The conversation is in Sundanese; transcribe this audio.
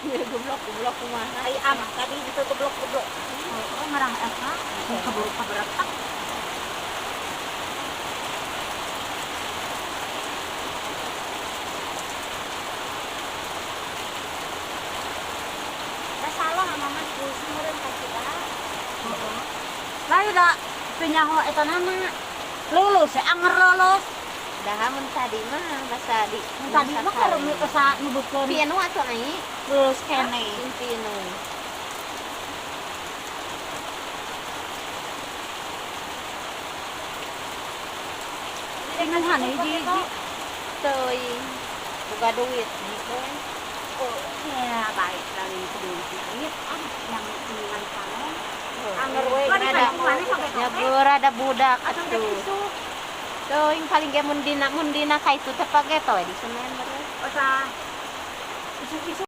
Goblok-goblok kumaha. Ai amah tadi itu goblok-goblok. Oh, ngarang eta keburu kaberetak. Da salah mama dikursi meureun ka kita. Lain da teu nyaho eta nana. Lulus ya, anger lulus. Dah mun tadi mah masa di Mun tadi mah keur asa nyebutkeun piano atuh ai. Lulus keneh. Piano. Dengan hane hiji-hiji. Teuing. Boga duit nih we. Oh, ya baik dari sebelum duit ah yang dengan salon. Anger we Wah, di Rada kampung mana pakai nya tope? rada budak Atau udah atuh. isuk. Teuing paling ge mun dina ka itu teh pake we di Senen meureun. Asa isuk-isuk.